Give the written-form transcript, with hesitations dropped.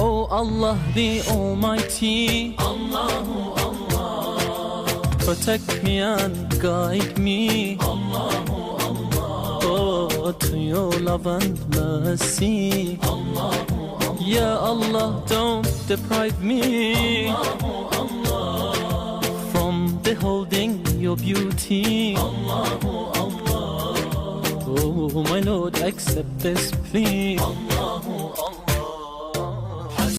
Oh Allah the Almighty, Allahu Allah, protect me and guide me, Allahu Allah, oh, to your love and mercy, Allahu Allah. Ya Allah, don't deprive me, Allahu Allah, from beholding your beauty, Allahu Allah. Oh my Lord, accept this plea, Allahu Allah.